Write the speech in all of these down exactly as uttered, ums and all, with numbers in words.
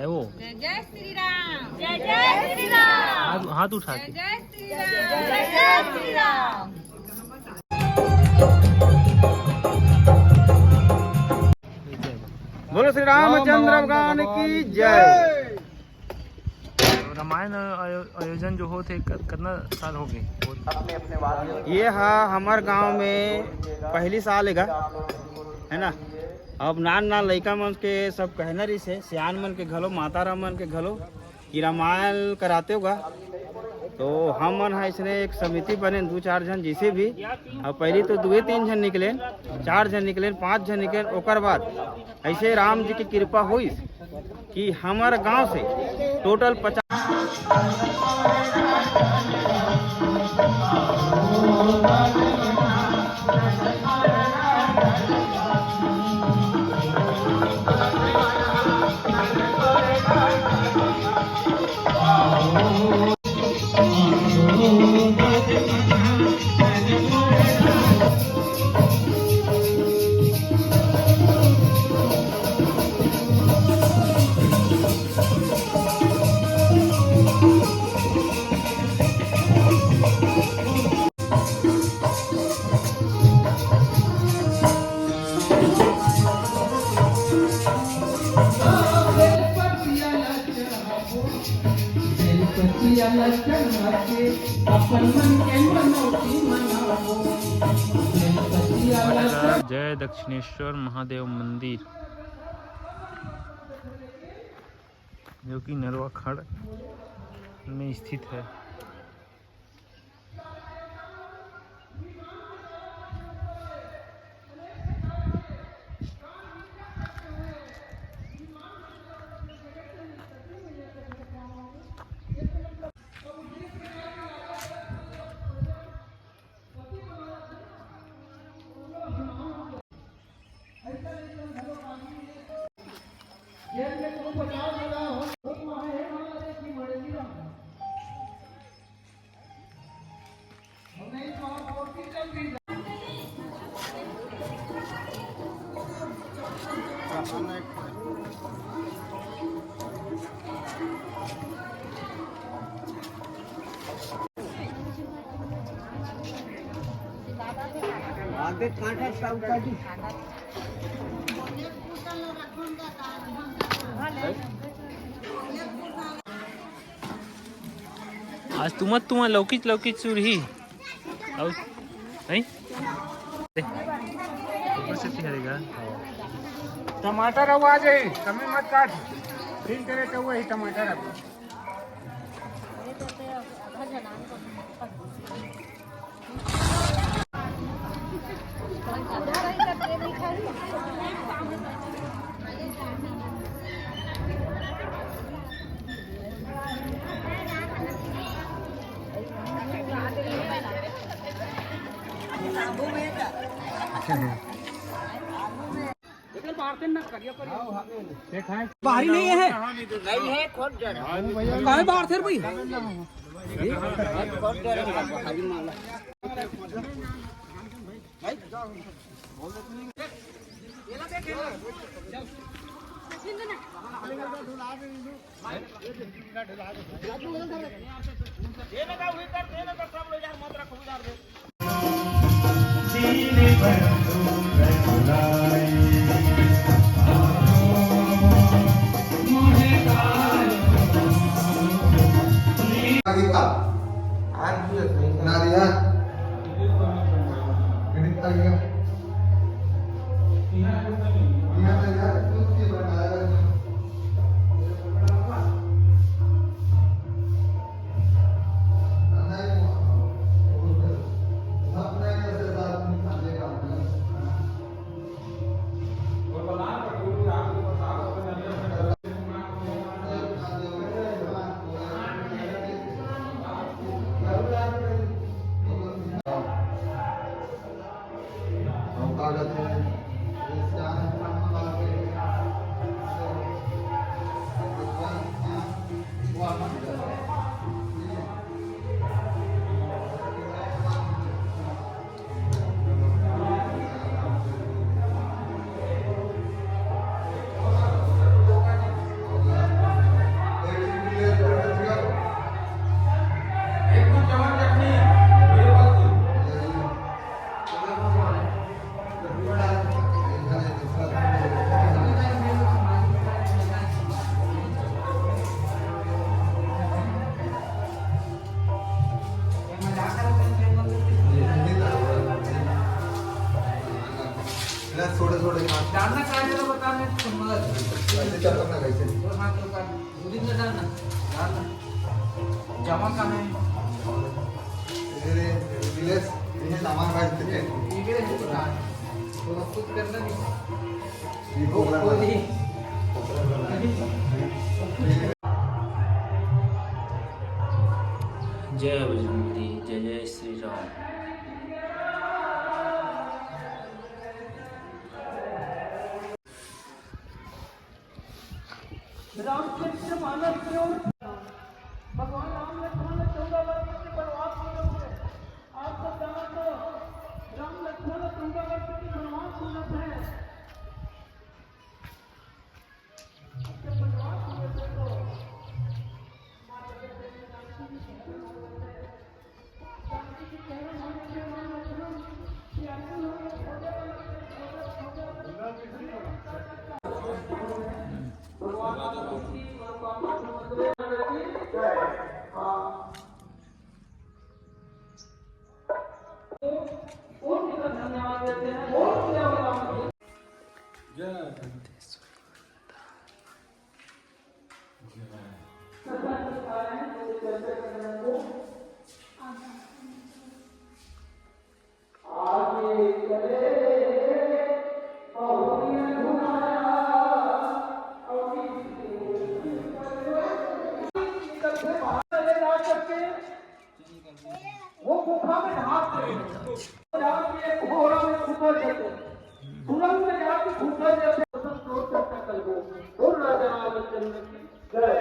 वो जय जय श्री राम, जय जय श्री राम, हाथ, हाथ उठा के। जय श्री राम, जय जय श्री राम। बोलो श्री रामचंद्र भगवान की जय। रामायण आयो-, आयोजन जो होत हे, क-, कितना साल हो गए? ये हा हमर गांव में पहली साल हे गा, है ना। अब नान नान लइका मन के सब कहना रहिस हे, सियान मन के घलो, माता राम मन के घलो, कि रामायण कराते होगा। तो हम मन हा इसने एक समिति बने, दू चार झन जैसे भी, अब पहली तो दुए तीन झन निकले, चार झन निकले, पांच झन निकले, ओकर बाद ऐसे राम जी की कृपा होइस कि हमर गांव से टोटल पचास जय दक्षिणेश्वर महादेव मंदिर, जो कि नरवा खड़ में स्थित है। आज तुमत तुमत लौकीच लौकीच सुरही। अउ, नहीं? ऊपर से तिहारेगा। टमाटर अउ आ जाए, कमी मत काट। तीन कैरेट हुआ ही टमाटर अब। बाहरी नहीं है। नहीं है, खोद दे रहा। काहे बाहर थे भाई? खोद दे रहा, भारी मामला। जमा कहाँ है? अरे, रिलेस, ये सामान भाई, ये, ये, ये, तो कुछ करना नहीं। ये वो, वो program है। नहीं। जय बजरंगबली, जय जय श्री राम। रामचरित मानस में और भगवान राम लक्ष्मण चौदह वर्ष के वनवास हो रहे हैं। आप सब जाना तो राम लक्ष्मण चौदह वर्ष के वनवास हो रहे हैं। जब वनवास हो रहे थे तो माता जगदम्बा जानकी जी के वो गुफा में झांक रहे हैं। जाके कोहरा में घुस जाते हैं। तुरंत जाके घुस जाते हैं। सब जोर से टक्कर को। बोल राजा रामचंद्र की जय।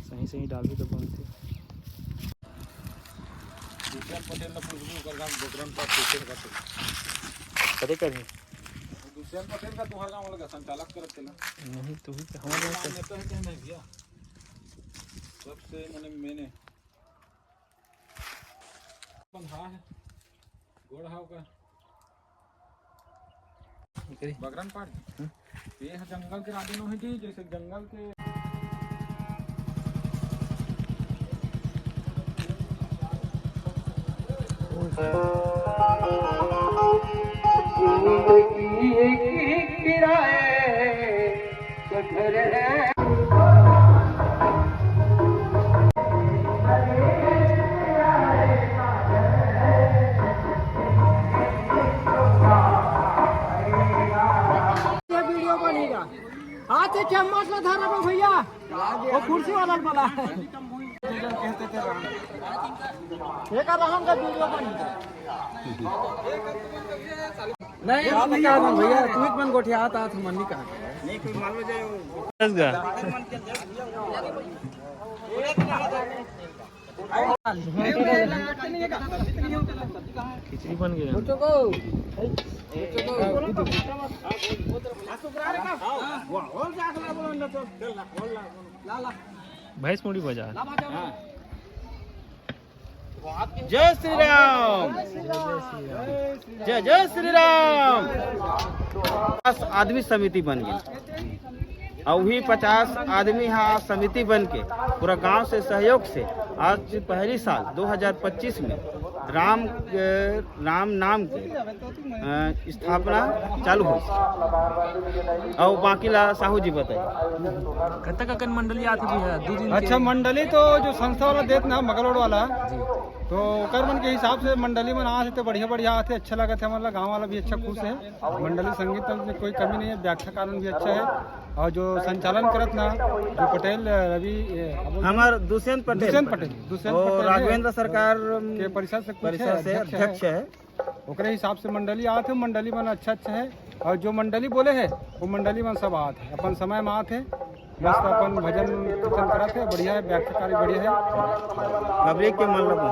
सही सही डालबे तो बनथे। दुष्यंत पटेल ला पूछबे, ओकर गांव बकरन पास कैसे करथे। करे करही। दुष्यंत पटेल का तुहर गांव वाला संचालक करत तेला। नहीं, तू ही तो हमारे गांव का। मान्यता है क्या नहीं भैया? सबसे मने मैंने बंधा है। गोड़ हाव का? एकरी। बगरन पाड़। हम्म। ये ह जंगल के राजा नोहे जी, जैसे जंगल के जिंदगी एक किराए का घर है। ये वीडियो बनेगा। हाथ से चम्मच ला धरा बा भैया, वो कुर्सी वाला ला बोला। ये कर रहा हम का वीडियो बनेगा। नहीं, आप क्या बन भैया, तू ही बन गोठिया आता था मन्नी कहा। नहीं, कोई मान लो जाए वो। बस गा। खिचड़ी बन गया। भैंस मुड़ी बाजार। जय श्री राम। जय जय श्री राम। पचास आदमी समिति बन गई। अउ वही पचास आदमी हा समिति बन के पूरा गांव से सहयोग से आज पहली साल दो हज़ार पच्चीस में राम, अ, राम नाम के, अ, स्थापना चालू होइस। अउ बाकी ला साहू जी बताई। कतक अकन मंडली आथे भैया? दू दिन के। अच्छा, मंडली तो जो संस्था वाला देत ना, मगलोड वाला, जी। तो ओकर मन के हिसाब से मंडली मन आथे तो बढ़िया बढ़िया आथे, अच्छा लगत है, मतलब गांव वाला भी अच्छा खुश है। मंडली संगीत में कोई कमी नहीं है, व्याख्या कारण भी अच्छा है। और जो संचालन करत ना, जो पटेल रवि, ए, हमार दुष्यंत पटेल। दुष्यंत पटेल, दुष्यंत वो पटेल है। राघवेंद्र सरकार के परिषद से कुछ परिषद है, से अध्यक्ष है। अध्यक्ष है। ओकरे हिसाब से मंडली आथे, मंडली मन अच्छा अच्छा है। और जो मंडली बोले है, वो मंडली मन सब आथे, अपन समय में आथे। मस्त अपन भजन कीर्तन करत हे, बढ़िया हे, व्याख्याकारी बढ़िया हे। अब एक के मन लगो।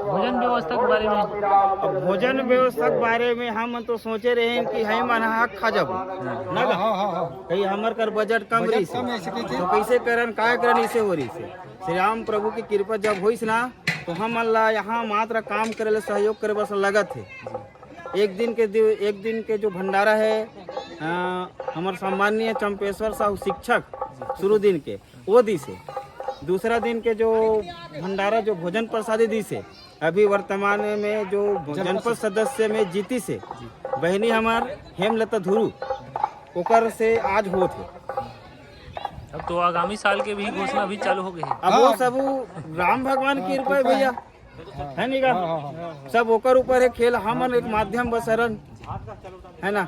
भोजन व्यवस्था के बारे में? अब भोजन व्यवस्था के बारे में हम तो सोचे रहे कि हम मन हा खा जाबो, ना गा? हाँ, हाँ, हाँ। कहीं हमर कर बजट कम बजट रहिस कम हे, ऐसे कहिथे। तो कैसे करन, काय करन, इसे हो रहिस हे। श्री राम प्रभु की कृपा जब होइस ना, तो हमन ला यहाँ मात्र काम करे ले सहयोग करे बस लगत हे। एक दिन के दि-, एक दिन के जो भंडारा हे, अ, हमर सम्माननीय चंपेश्वर साहू शिक्षक शुरू दिन के, वो दिस हे। दूसरा दिन के जो भंडारा, जो भोजन प्रसादी दिस हे, अभी वर्तमान में जो जनपद जनपद सदस्य में जीतिस हे, बहनी हमार हेमलता धुरू, ओकर से आज होत हे। अब तो आगामी साल के भी घोषणा भी चालू हो गई है। अब वो हाँ। सब राम भगवान की हाँ, कृपा है कृपा है। भैया, है नी का? हाँ, हाँ, हाँ। सब ओकर ऊपर है खेल, हमन एक माध्यम बस हरन, है ना?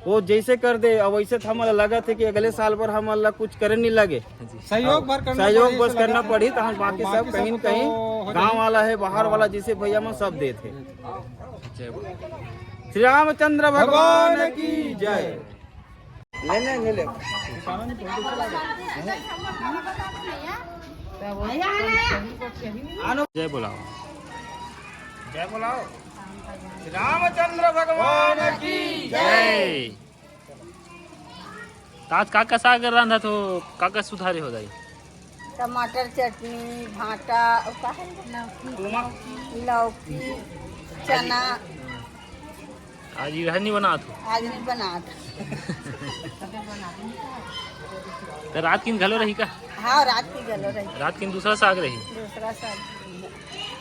वो जैसे कर दे, अब वैसे तो हमन ला लगत है कि अगले साल बर हमन ला कुछ करे नहीं लगे। सहयोग भर करना सहयोग पड़ी, बस ऐसे करना लगत है। पड़ी, तो हम बाकी बाकी सब कहीं सब न कहीं तो हो गाँव जाए। वाला है, बाहर हाँ। वाला, जैसे भैया मन सब देत है। जय बोलो। श्री रामचंद्र भगवान की जय। ले ले, ले ले। जय बोलाओ। जय बोलाओ। रामचंद्र भगवान की जय। त आज का का साग रांधत हो, का का सुधारे हो दाई? टमाटर चटनी, भांटा, अउ का है? लौकी। लौकी, चना। आज इहर नहीं बनात हो? आज नहीं बनात। त रात किन घलो रही का? हाँ, रात की घलो रही। रात किन दूसरा साग रही? दूसरा साग।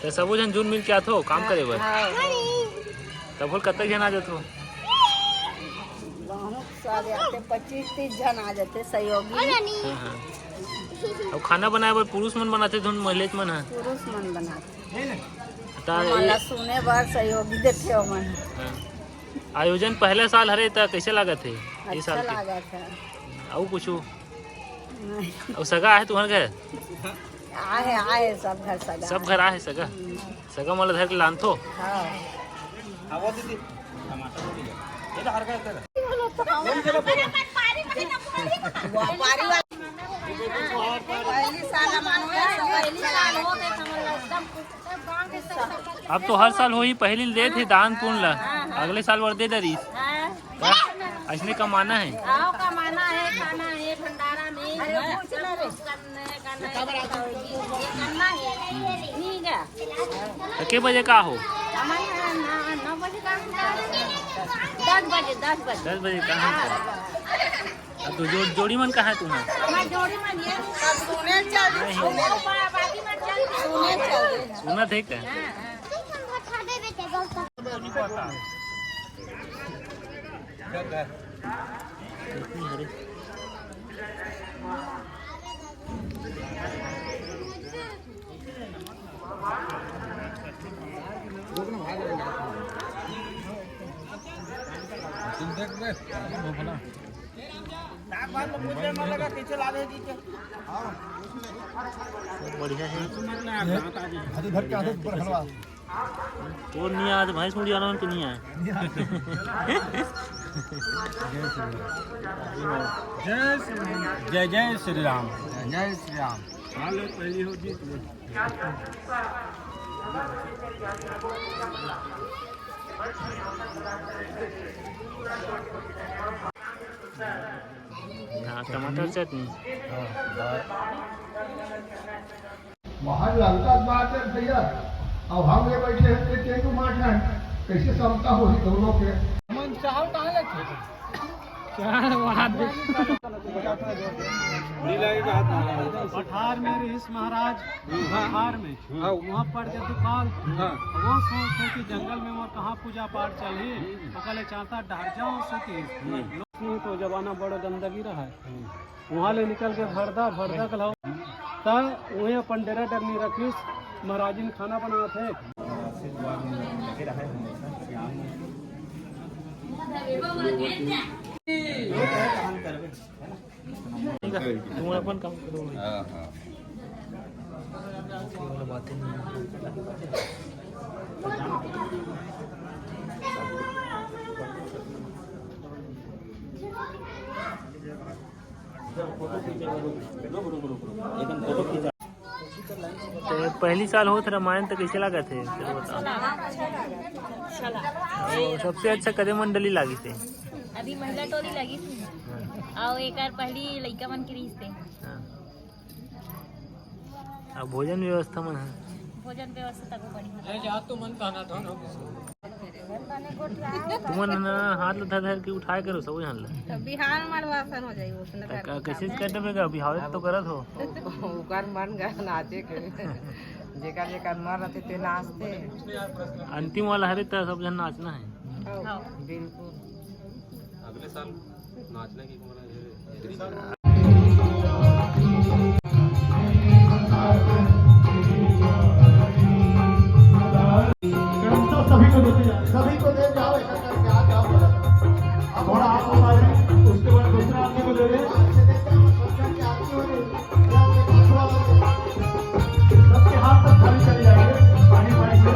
त सबो झन जुल मिल के आथो काम करे बर? हाँ। तब होल कतक झन आ जाथो? बहुत सारे आते, पच्चीस तीस झन आ जाते सहयोगी। हाँ, हाँ। अब खाना बनाए बर पुरुष मन बनाथे, धुन महिलेच मन ह? पुरुष मन बनाथे। त हमन ला सुने बर सहयोगी देथे ओमन। हाँ। आयोजन पहला साल हरे, त कैसे लागत हे ये अच्छा साल के? लागत है। अउ कुछ? नहीं। अउ सगा आहे तुम्हारे घर? आहे, आहे, सब घर सगा सब है। घर आहे सगा? हम्म। सगा मन ला धर के लानथो? हाँ। हाँ, वो दीदी, टमाटर वो दीजिए। ये तो हर घर का है। पहली साल हम आए हैं, पहली साल हो गए, हम लोग एकदम अब तो हर साल होही, पहली ले देत हे दान पुण्य ला, हाँ, हाँ। अगले साल बर दे डरिस। हाँ। का? अइसने कमाना है। आओ, कमाना है, खाना है, भंडारा में, अरे, हाँ। कुछ ना रे। सब कुछ करना है, करना है, ये करना है। ठीक है। त के बजे का हो? हमन नौ, नौ बजे का हो। दस बजे, दस बजे। दस बजे का हो? हाँ। अब तो जो-, जोड़ी मन कहाँ है तुम्हारे? मैं जोड़ी मन ये। सब सुने चल, नहीं। सुने। वो बा-, बाकी मन चल। सुने चल। सुनत हे का? हाँ, हाँ। बढ़िया है। अरे घर के आदत ऊपर हलवा। तोर नहीं आज भैंस मुड़ी आना के नहीं आए। जय श्री राम। जय जय श्री राम। जय जय श्री राम। हाँ, ले पहली हो जीत ले। हाँ, टमाटर चटनी। हाँ, दाल। वहाँ लंका बात है भैया, अब हम ये बैठे हैं, ये तेरे को मारना है, कैसे समता होही दोनों के? मन चावल कहाँ लेके? चावल वहाँ दे। पठार में रहिस महाराज, पठार में। हाँ। वहाँ पर जब दुकाल, हाँ। वो सोच है कि जंगल में वो कहाँ पूजा पाठ चलही, ओकरे चाहता डहर जाओ सो कि हम्म। लोग तो जमाना बड़ा गंदगी रहा है। हम्म। वहाँ ले निकल के भरदा, भरदा के लाओ। त उहें अपन डेरा डगनी रखिस, महाराजिन खाना बनात हे। ठीक है, तुम अपन काम करो। हाँ, हाँ। बातें नहीं। तो पहली साल होत रामायण तो कैसे लागत हे, चलो बताओ। तो सबसे अच्छा कदे मंडली लागिस हे? अभी महिला टोली लगिस हे। हाँ। अउ एकर पहली लइका मन के रिहिस हे। हाँ। अब भोजन व्यवस्था मन हे? भोजन व्यवस्था तको बढ़िया। तुमन ह हाथ ल धर धर के उठाए करो सब झन ल। तो बिहार में असन हो जाई, उसने तो का, कैसे करने में का? अभी हालत तो करत हो। ओकर मन गा नाचे के। जेकर जेकर मन रहथे ते नाचथे। अंतिम वाला हरे त सब झन नाचना हे। हाँ। बिल्कुल। अगले साल नाचना की सभी को देते जाओ, सभी को दे जाओ, एक एक करके आ जाओ। अब थोड़ा आप बताइए, उसके बाद दूसरा आदमी को दे दें। सबके हाथ तक खाली चले जाएंगे, पानी पानी से।